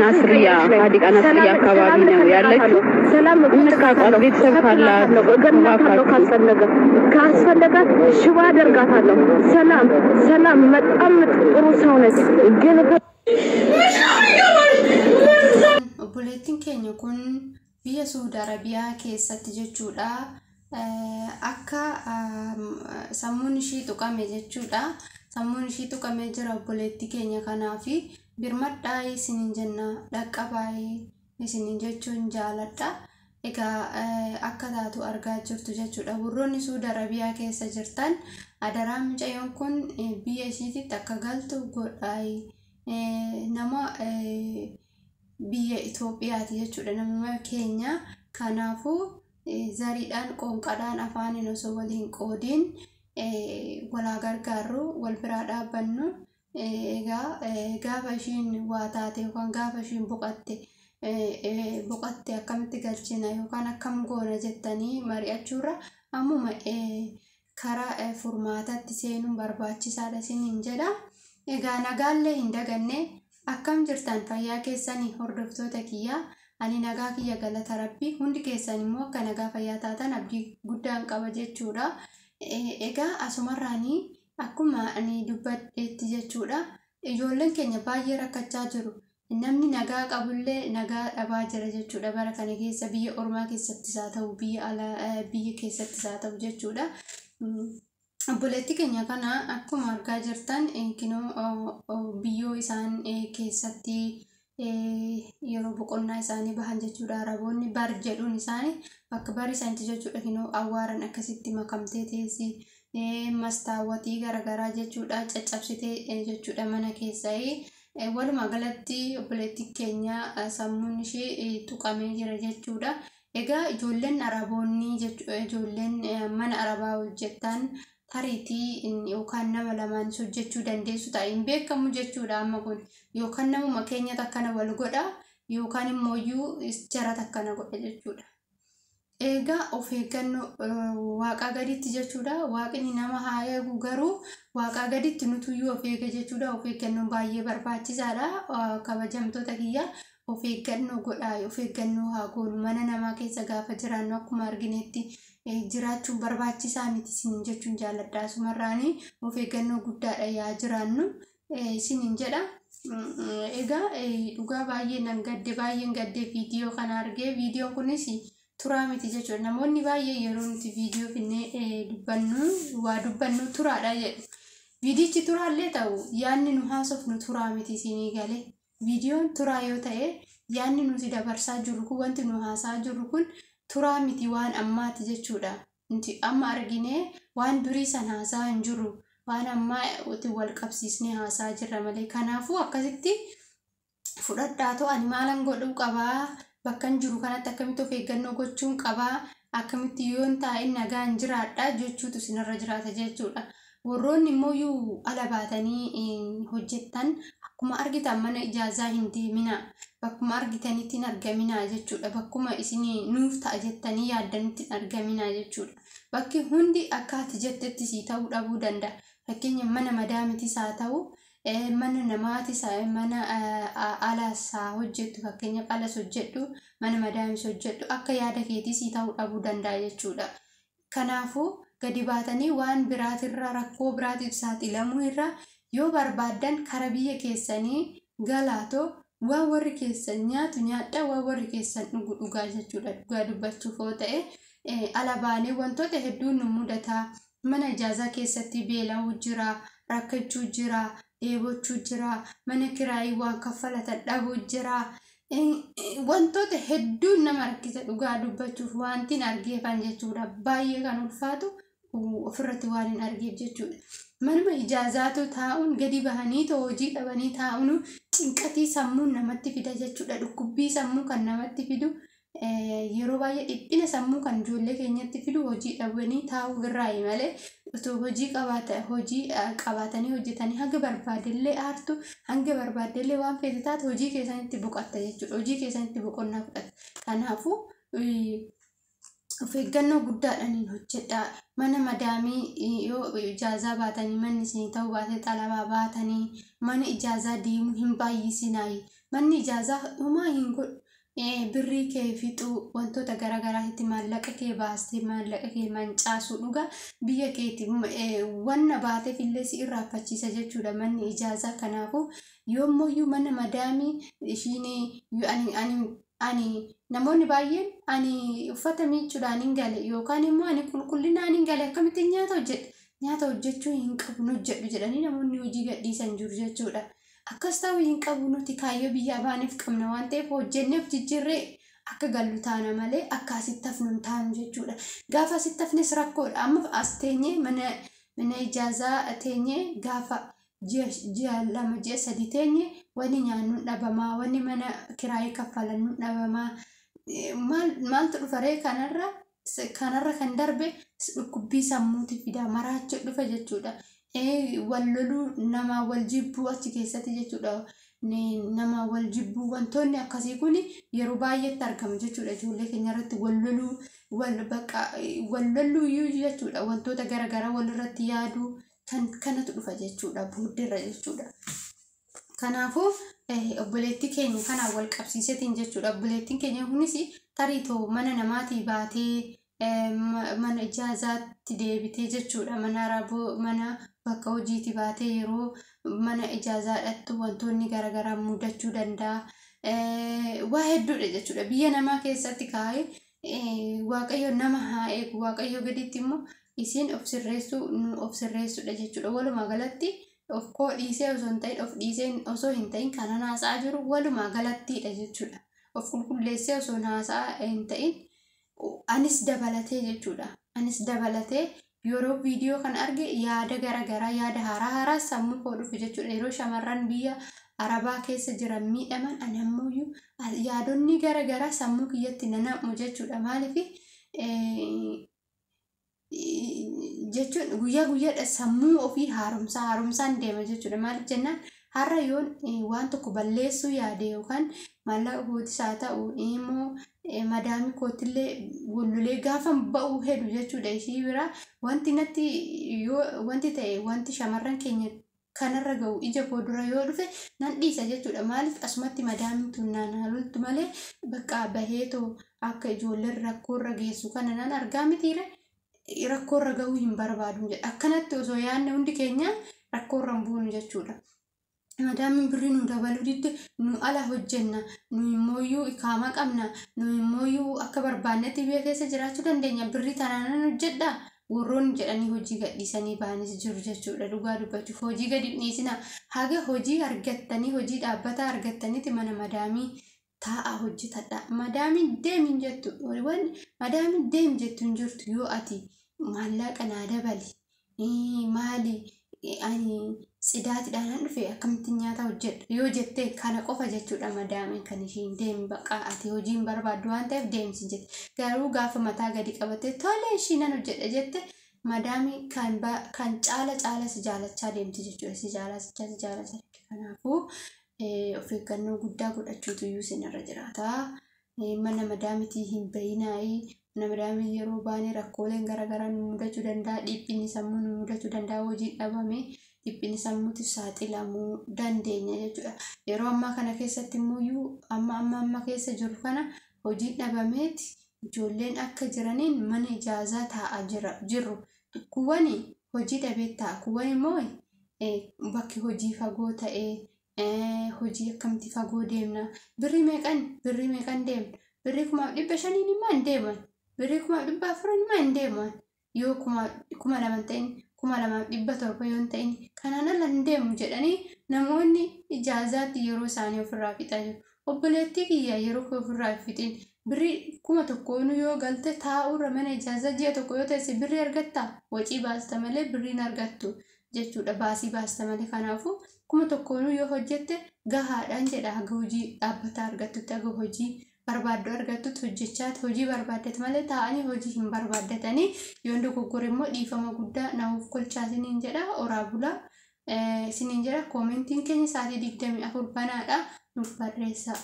ናስሪያ ሀዲቃ ናስሪያ አካባቢ ነው ያለችው። እንቃቋት፣ ቤተሰብ ካላት እባካችሁ። ካስፈለጋት ሽባ አደርጋታለሁ። ሰላም ሰላም፣ በጣም ጥሩ ሰው ነች ግን Obboleettiin keenya kun biyya Suudi Arabiyaa keessatti jechuudha. Akka sammuun ishii tuqame jechuudha. Sammuun ishii tuqamee jira obboleettii keenya kanaafi birmadhaa isiniin jenna, dhaqqabaa isiniin jechuun jaaladha. Egaa akka taatu argaa jirtu jechuudha. Warroonni Suudi Arabiyaa keessa jirtan adaraa mucayyoon kun biyya ishiititti akka galtu godhaa. Nama biyya Itoophiyaati jechuudha, namuma keenya. Kanaafuu zariidhaan, qoonqadhaan, afaaniin osoo wal hin qoodiin walaa gargaarru, wal biraa dhaabbannu. Egaa gaafa ishiin waa taate yookaan gaafa ishiin boqotte akkamitti galchina yookaan akkam goona jettanii mari'achuurra ammuma karaa furmaatatti seenuun barbaachisaadha isiniin jedha. Egaa nagaallee hin daganne. Akkam jirtan, fayyaa keessanii hordoftoota kiyyaa? Ani nagaa kiyya, galata Rabbii. Hundi keessan immoo akka nagaa fayyaa taatan abdii guddaan qaba jechuudha. Egaa asumarraanii akkuma ani dubbadheetti jechuudha. Ijoolleen keenya baay'ee rakkachaa jiru. Namni nagaa qabullee nagaa dhabaa jira jechuudha. Bara kana keessa biyya ormaa keessattis haa ta'u, biyya alaa biyya keessattis haa ta'u jechuudha. Obboleettii keenya kana akkuma argaa jirtan kinoo biyyoo isaan keessatti yeroo boqonnaa isaanii bahan jechuudha. Araboonni bar jedhuun isaanii bakka bari isaaniitti jechuudha. Kinoo awwaaran akkasitti makamtee teessi, mastaawwatii garaagaraa jechuudha, caccabsitee jechuudha mana keessaa. Walumaa galatti obboleettiin keenya sammuun ishee tuqamee jira jechuudha. Egaa ijoolleen Araboonni, ijoolleen mana Arabaa hojjetan, tariitii yookaan nama lamaan hojjechuu dandeessu ta'a, hin beekamu jechuudha. Amma kun yookaan namuma keenyatu akkana wal godha yookaan immoo jaratu akkana godha jechuudha. Egaa of eeggannoo waaqaa gaditti jechuudha. Waaqni nama haa eegu, garuu waaqaa gaditti nutuyyuu of eega jechuudha. Of eeggannoon baay'ee barbaachisaadha. Kabajamtoota kiyya, of eeggannoo godhaa, of eeggannoo haa goonu. Mana namaa keessa gaafa jiraannu akkuma arginetti jiraachuun barbaachisaa miti isiniin jechuun jaalladha. Asumarraanii of eeggannoo guddaadha yaa jiraannu isiniin jedha. Egaa dhugaa baay'ee nan gadde, baay'een gadde viidiyoo kana argee. Viidiyoon kunis turaa miti jechuudha. Namoonni baay'ee yeroo nuti viidiyoo finnee dubbannu, waa dubbannu turaadha jedhu. Viidichi turaallee ta'u, yaadni nu haasofnu turaa miti isinii galee. Viidiyoon turaa yoo ta'e, yaadni nuti dabarsaa jirru kun, wanti nu haasaa jirru kun turaa miti, waan ammaati jechuudha. Nuti amma arginee waan durii san haasaa hin jirru. Waan ammaa wal qabsiisnee haasaa jirra malee. Kanaafuu akkasitti fudhadhaa ta'u, ani maalan godhuu qabaa? Bakka hin jiru kanatti akkamitti of eeggannoo gochuun qabaa? Akkamitti yoon taa'in nagaan jiraadha jechuutu isinirra jiraata jechuudha. Warroonni immoo ala baatanii hojjettan, akkuma argitan mana ijaazaa hin deemina. Bakkuma argitanitti hin argamina jechuudha. Bakkuma isinii nuuf ta'a jettanii yaaddanitti hin argamina jechuudha. Bakki hundi akka ati jettetti sii ta'uu dhabuu danda'a. Fakkeenya mana madaamitis haa ta'u, mana namaatis, mana alas haa hojjettu, fakkeenyaaf alas hojjedhu, mana madaamis hojjedhu, akka yaada keetii sii ta'uu dhabuu danda'a jechuudha. Kanaafuu gadi baatanii waan biraatirra, rakkoo biraatiif saaxilamuu irra, yoo barbaaddan kara biyya keessanii galaatoo waan warri keessan nyaatu nyaadha, waan warri keessan dhugu dhugaa jechuudha. Dhugaa dubbachuuf yoo ta'e, ala baanee wantoota hedduun nu mudataa. Mana ijaazaa keessatti beela'uu jira, rakkachuu jira, dheebochuu jira, mana kiraayii waan kaffalatan dhabuu jira. Wantoota hedduun nama rakkisa. Dhugaa dubbachuuf wanti hin argeefan jechuudha. Baay'ee kan ulfaatu ofirratti waan hin argeef jechuudha. Manuma ijaazaatu taa'uun, gadi bahanii hojii dhabanii taa'uun cinqatii sammuun namatti fida jechuudha. Dhukkubbii sammuu kan namatti fidu, yeroo baay'ee dhiphina sammuu kan ijoollee keenyatti fidu hojii dhabanii taa'uu irraayi malee, osoo hojii qabaata hojii qabaatanii hojjetanii, hanga barbaadellee aartu, hanga barbaadellee waan feete taate, hojii keessanitti boqotta jechuudha. Hojii keessanitti boqonnaa fudhatta. Kanaafuu Of eeggannoo guddaadhaan hojjedhaa. Mana madaamii yoo ijaazaa baatanii manni isinii ta'uu baate xalabaa baatanii mana ijaazaa deemuu hin baay'isinaayi. Manni ijaazaa homaa hin godhu. Birrii kee fixuu, wantoota garaagaraatti maallaqa kee baastee maallaqa kee mancaasuu, dhugaa biyya keeti wanna baateef illee si irraanfachiisa jechuudha manni ijaazaa. Kanaafuu yoommuyyuu mana madaamii ishiin ani namoonni baay'een ani uffata miicuudhaan hin gale yookaan immoo ani qulqullinaan hin gale, akkamittiin nyaata hojjedha, nyaata hojjechuu hin qabu hojjedhu jedhanii namoonni hojii gadhiisan jiru jechuudha. Akkas ta'uu hin qabu. Nuti kaayyoo biyyaa baaneef qabna waan ta'eef hojjenneef jijjiirree akka gallu taana malee akka asitti hafnu hin taanu jechuudha. Gaafa asitti hafnes rakkoodha. Amma as teenyee mana ijaazaa teenyee gaafa ji'a 2, ji'a 3 teenye, wanni nyaannu dhabamaa, wanni mana kiraayii kaffalannu dhabamaa. Maaltu dhufa ree? Kanarra kan darbe dhukkubbii sammuuti fida, maraachuu dhufa jechuudha. Wal loluu, nama wal jibbuu achi keessatti jechuudha. Nama wal jibbuu, wantoonni akkasii kun yeroo baay'eetti argamu jechuudha. Ijoollee keenya irratti wal loluu, wal bakka wal loluu iyyuu jechuudha. Wantoota garaagaraa wal irratti yaaduu kan kanatu dhufa jechuudha booddeerra jechuudha. Kanaafuu obboleettii keenya kanaan wal qabsiiseetiin jechuudha. Obboleettiin keenya kunis tarii too mana namaatii baatee mana ijaazaatti deebitee jechuudha. Mana raboo, mana bakka hojiitii baatee yeroo mana ijaazaa dhattu wantoonni garaagaraa mudachuu danda'a. Waa hedduudha jechuudha. Biyya namaa keessatti kaa'ee Waaqayyo nama haa eegu. Waaqayyo gaditti immoo isin of sirreessuu, nu of sirreessuudha jechuudha. Walumaa galatti of koo dhiisee osoo hin ta'in, of dhiisee osoo hin ta'in kanan haasa'aa jiru walumaa galattiidha jechuudha. Of qulqulleessee osoo hin haasa'aa hin ta'in anis dabalatee jechuudha. Anis dabalatee yeroo viidiyoo kana arge yaada garaagaraa, yaada haaraa haaraa sammuu koo dhufu jechuudha. Yeroo shamarran biyya Arabaa keessa jiran miidhaman ani ammoo yaadonni garaagaraa sammuu kiyyatti nanam'u jechuudha. Maaliif jechuun guyyaa guyyaadha sammuu ofii haaromsaa haaromsaan deema jechuudha. Maaliif jennaan, har'a yoon waan tokko balleessuu yaade yookaan maallaqa kootis haa ta'u immoo madaamii kootillee wallolee gaafa ba'uu hedu jechuudha, ishii bira wanti natti yoo wanti ta'e, wanti shamarran keenya kanarra ga'u ija koo dura yoo dhufe nan dhiisa jechuudha. Maaliif, asumatti madaamiin tun naan loltu malee bakka baheetoo akka ijoolleen rakkoorra geessu kana nan argaa mitiire, rakkoorra ga'uu hin barbaadu jedha. Akkanatti osoo yaadne hundi keenya rakkoorra hin buunu jechuudha. Madaamiin birrii nu dabaluu didde, nu ala hojjenna, nu immooyyuu ikaama qabna, nu immooyyuu akka barbaannetti biyya keessa jiraachuu dandeenya, birrii tanaan nan hojjedha warroonni jedhanii hojii gadhiisanii ba'anis jiru jechuudha. Dhugaa dubbachuuf hojii gadi dhiisina. Haga hojii argattanii, hojii dhaabbataa argattanitti mana madaamii taa'aa hojjetadha. Madaamiin deemin jettu, madaamiin deem jettu hin jirtu. Yoo ati maallaqa naa dabali, maali, ani tsidaatiidhaan nan dhufe, akkamittiin nyaata hojjedha yoo jette, kana qofa jechuudha madaamiin kan ishiin deemi, baqa ati hojii hin barbaaddu waan ta'eef deemsi jette. Garuu gaafa mataa gadi qabattee tole ishii nan hojjedha jette, madaamii kan caala caala si jaalachaa deemti jechuudha. Si jaalachaa, si jaalachaa. Kanaafuu of eeggannoo guddaa godhachuutu iyyuu isinirra jiraata. Mana madaamitii hin bayinaayii. Mana madaamii yeroo baane rakkooleen garaagaraa nu mudachuu danda'a. Dhiphinni sammuu nu mudachuu danda'a. Hojii dhabame dhiphinni sammuutiif saaxilamuu dandeenya jechuudha. Yeroo ammaa kana keessatti immoo amma keessa jiru kana hojiin dhabameeti ijoolleen akka jiraniin mana ijaazaa taa'aa jirru. Kuwwani hojii dhabee taa'a. Kuwwan immoo bakki hojii fagoo ta'ee, hojii akkamitti fagoo deemna? Birrii meeqan deemna? Birrii 1500n immoo hin deeman. Birrii 1400n immoo hin deeman. Yoo 2000 ta'in, 2700 yoo hin ta'in kanaan ala hin deemu jedhanii namoonni ijaazaatti yeroo isaanii ofirraa fixaa jiru. Obboleettii kiyya, yeroo kee ofirraa hin fixin. Birrii 1000 yoo galte taa'uurra mana ijaazaa ji'a 1 yoo teesse birrii argattaa? Wacii baasta malee birriin argattu jechuudha. Baasii baasta malee. Kanaafuu 1000 yoo hojjette gahaadhaan jedha. Haga hojii dhaabbataa argattutti, haga hojii barbaaddu argattutti hojjechaa hojii barbaaddate malee taa'anii hojii hin barbaaddatanii. Yoon dogoggore immoo dhiifama guddaa naaf kolchaa isiniin jedha. Oraa bulaa isiniin jedha. Koomentiin keenya sa'aatii 24 banaadha, nuuf barreessaa.